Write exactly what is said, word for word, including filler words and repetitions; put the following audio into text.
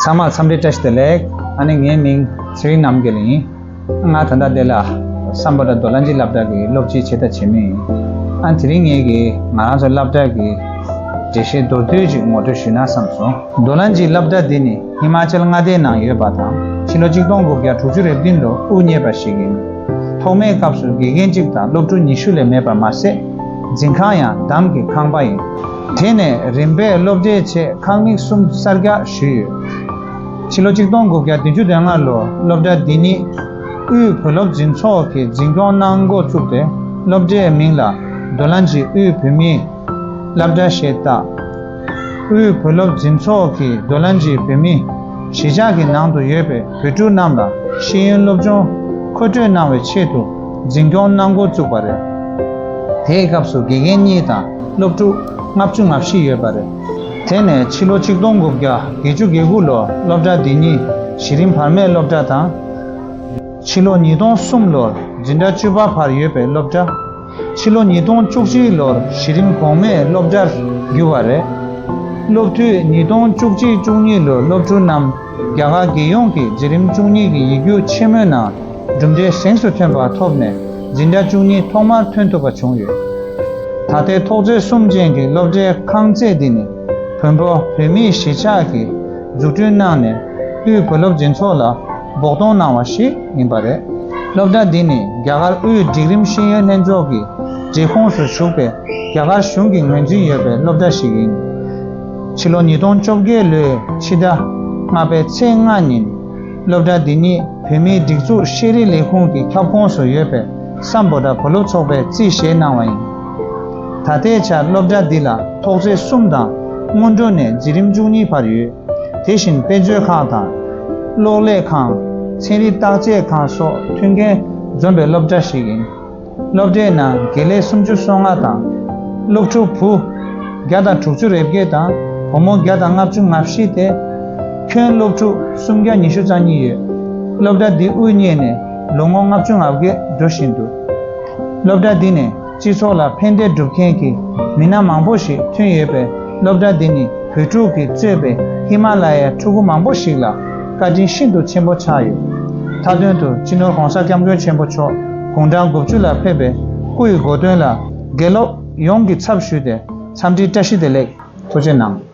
ཚང་མར་འཚམས་འདྲི་བཀྲ་ཤིས་བདེ་ལེགས། ཨ་ནི་ངའི་མིང་ཚེ་རིང་རྣམ་རྒྱལ་ཡིན། ང་ད་ལྟ་འདི་ལ་སམ་བྷོ་ཊ་རྡོ་ལན་གྱི་སློབ་གྲྭ་གི་སློབ་སྤྱི་བྱས་ད་བྱེད་མི་ཡིན། ཨ་ནི་དེ་རིང་ངེད་ཀྱིས་ང་རང་ཚོ་སློབ་གྲྭ་གི་འགྲེལ་བཤད་མདོར་བསྡུས་ཅིག་ངོ་སྤྲོད་ཞུས་ན་བསམ་སོང་། རྡོ་ལན་གྱི་སློབ་གྲྭ་འདི་ནི་ཧི་མ་ཅལ་མངའ་སྡེའི་ནང་ཡོད་པ་དང་ཕྱི་ལོ་ཆིག་སྟོང་དགུ་བརྒྱ་དྲུག་ཅུ་རེ་བདུན་ལོ་དབུ་བརྙེས་པ་ཞིག་ཡིན། ཐོག་མའི་སྐབས་སུ་དགེ་རྒན་གཅིག་དང་སློབ་ཕྲུག་ཉི་ཤུ་ལས་མེད་པ་མ་ཟད། འཛིན་ཁང་ཡང་འདམ་གྱི་ཁང་པ་ཡིན། དེ་ནས་རིམ་པས་སློབ་གྲྭའི་ཆེད་ཁང་མིག་གསུམ་གསར་རྒྱག་ཞུས་ཡོད། ཕྱི་ལོ་ཆིག་སྟོང་དགུ་བརྒྱ་བདུན་ཅུ་དོན་ལྔ་ལོར་སློབ་གྲྭ་འདི་ཉིད་དབུས་བོད་སློབ་འཛིན་ཚོགས་ཀྱིས་འཛིན་སྐྱོང་གནང་འགོ་བཙུགས་ཏེ། སློབ་གྲྭའི་མིང་ལ་རྡོ་ལན་གྱི་དབུས་བོད་མིའི་སློབ་གྲྭ་ཞེས་བཏགས། དབུས་བོད་སློབ་འཛིན་ཚོགས་ཀྱིས་རྡོ་ལན་གྱི་བོད་མིའི་གཞིས་ཆགས་ཀྱི་ནང་དུ་ཡོད་པའི་བོད་ཕྲུག་རྣམས་ལ་ཤེས་ཡོན་སློབ་སྦྱོང་མཁོ་སྤྲོད་གནང་བའི་ཆེད་དུ་འཛིན་སྐྱོང་གནང་འགོ་བཙུགས་པ་རེད། དེའི་སྐབས་སུ་དགེ་རྒན་གཉིས་དང་སློབ་ཕྲུག་ལྔ་བཅུ་ང་བཞི་ཡོད་པ་རེད། དེ་ནས་ཕྱི་ལོ་ཆིག་སྟོང་དགུ་བརྒྱ་བརྒྱད་ཅུ་གྱ་དགུ་ལོར་སློབ་གྲྭ་འདི་ཉིད་གཞི་རིམ་བར་མའི་སློབ་གྲྭ་དང་། ཕྱི་ལོ་ཉིས་སྟོང་གསུམ་ལོར་འཛིན་གྲྭ་བཅུ་པ་བར་ཡོད་པའི་སློབ་གྲྭ། ཕྱི་ལོ་ཉིས་སྟོང་བཅུ་གཅིག་ལོར་གཞི་རིམ་གོང་མའི་སློབ་གྲྭར་གྱུར་བ་རེད། སློབ་དུས་ཉིས་སྟོང་བཅུ་གཅིག་བཅུ་གཉིས་ལོར་སློབ་ཕྲུག་རྣམས་རྒྱ་གར་རྒྱལ་ཡོངས་ཀྱི་འཛིན་རིམ་བཅུ་གཉིས་ཀྱི་ཡིག་རྒྱུགས་ཆེན་མོའི་ནང་གྲུབ་འབྲས་གཟེངས་སུ་ཐོན་པ་ཐོབ་ནས་འཛིན་གྲྭ་བཅུ་གཉིས་ཐོག་མར་ཐོན་ཐུབ་པ་བྱུང་ཡོད། ད་ལྟའི་ཐོག་བརྩེགས་གསུམ་ཅན་གྱི་སློབ་གྲྭའི་ཁང་བརྩེགས་འདི་ནི་བོན་པོ་བོད་མིའི་གཞིས་ཆགས་ཀྱིས་འཛུགས་སྐྲུན་གནང་ནས་དབུས་བོད་སློབ་འཛིན་ཚོགས་ལ་བོགས་གཏོང་གནང་བ་ཞིག་ཡིན་པ་རེད། སློབ་གྲྭ་འདི་ནི་རྒྱ་གར་དབུས་སྒྲིག་རིམ་ཤེས་ཡོན་ལྷན་ཚོགས་ཀྱི་འབྲེལ་ཁོངས་སུ་ཞུགས་པའི་རྒྱ་གར་གཞུང་གི་ངོས་འཛིན་ཡོད་པའི་སློབ་གྲྭ་ཞིག་ཡིན། ཕྱི་ལོ་ཉིས་སྟོང་བཅོ་བརྒྱད་ལོའི་ཕྱི་ཟླ་ལྔ་པའི་ཚེས་ལྔ་ཉིན། སློབ་གྲྭ་འདི་ཉིད་བོད་མིའི་སྒྲིག་འཛུགས་ཤེས་རིག་ལས་ཁུངས་ཀྱི་ཁྱབ་ཁོངས་སུ་ཡོད་པའི་སམ་བྷོ་ཊ་བོད་སློབ་ཚོགས་པས་རྩིས་བཞེས་གནང་བ་ཡིན། ད་ལྟའི་ཆར་སློབ་གྲྭ་འདི་ལ་ཐོག་བརྩེགས་གསུམ་དང་སྔོན་འགྲོ་ནས་འཛིན་རིམ་བཅུ་གཉིས་བར་ཡོད། དེ་བཞིན་དཔེ་མཛོད་ཁང་དང་། གློག་ཀླད་ཁང་། ཚན་རིག་བརྟག་དཔྱད་ཁང་སོགས་མཐུན་རྐྱེན་འཛོམས་པའི་སློབ་གྲྭ་ཞིག་ཡིན། སློབ་གྲྭའི་ནང་དགེ་ལས་སུམ་ཅུ་སོ་ལྔ་དང་། སློབ་ཕྲུག་བུ་བརྒྱ་དང་དྲུག་ཅུ་རེ་བརྒྱད་དང་བུ་མོ་བརྒྱ་དང་ལྔ་བཅུ་ང་བཞི་སྟེ། ཁྱོན་སློབ་ཕྲུག་སུམ་བརྒྱ་ཉི་ཤུ་རྩ་གཉིས་ཡོད། སློབ་གྲྭ་འདི་དབུ་བརྙེས་ནས་ལོ་ངོ་ལྔ་བཅུ་ང་བརྒྱད་འགྲོ་བཞིན་འདུག་སློབ་གྲྭ་འདི་ནས་སྤྱི་ཚོགས་ལ་ཕན་བདེ་སྒྲུབ་མཁན་གྱི་མི་སྣ་མང་པོ་ཞིག་ཐོན་ཡོད་པས། སློབ་གྲྭ་འདི་ནི་བོད་ཕྲུག་གིས་གཙོས་པའི་ཧི་མ་ལ་ཡའི་ཕྲུ་གུ་མང་པོ་ཞིག་ལ་བཀའ་དྲིན་ཤིན་ཏུ་ཆེན་པོ་ཆགས་ཡོད། མཐའ་དོན་དུ་སྤྱི་ནོར་༧གོང་ས་༧སྐྱབས་མགོན་ཆེན་པོ་མཆོག་དགུང་གྲངས་དགུ་བཅུ་ལ་ཕེབས་པའི་སྐུ་ཡི་གོ་སྟོན་ལ་དགེ་སློབ་ཡོངས་ཀྱི་ཚབ་ཞུས་ཏེ་འཚམས་འདྲི་བཀྲ་ཤིས་བདེ་ལེགས། ཐུགས་རྗེ་གནང་།